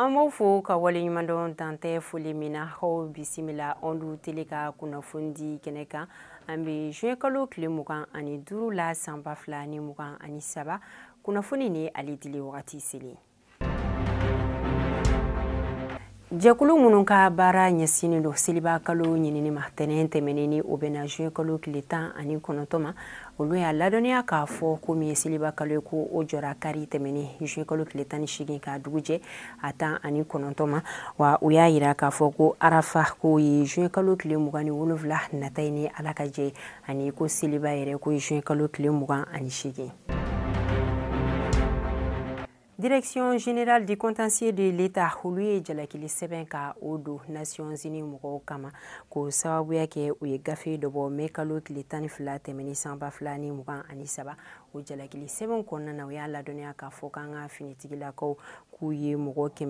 An b'aw fo ka waleɲumandɔn dantɛ foli min na. Aw bisimila Onde Télé ka kunnafoni di kɛnɛ kan. An bɛ juin kalo tile 25 la, san 2023. Kunnafoni ni ale dili wagati selen. Jɛkulu minnu ka baara ɲɛsinnen don seliba kalo ɲinini ma, tɛnɛn tɛmɛnen ni o bɛna juin kalo tile 19 ma, olu y'a ladɔnniya k'a fɔ ko min ye seliba kalo ye, ko o jɔra kari tɛmɛnen juin kalo tile 18 k'a dugu jɛ a 19 ma. Wa u y'a yira k'a fɔ ko arafa k'o ye juin kalo tile 27 nata ye ni Ala ka jɛ, ani ko seliba yɛrɛ ko ye juin kalo tile 28. Direction générale du contentieux de l'État, olu ye jalakili sɛbɛn ka o don Nations Unies mɔgɔw kama, k'o sababuya kɛ u ye gafe dɔ bɔ mɛ kalo tile 12 tɛmɛni san 2023. O jalakili sɛbɛn kɔnɔna na, u y'a ladɔnniya k'a fɔ k'an ka finitigilakaw k'u ye mɔgɔ 100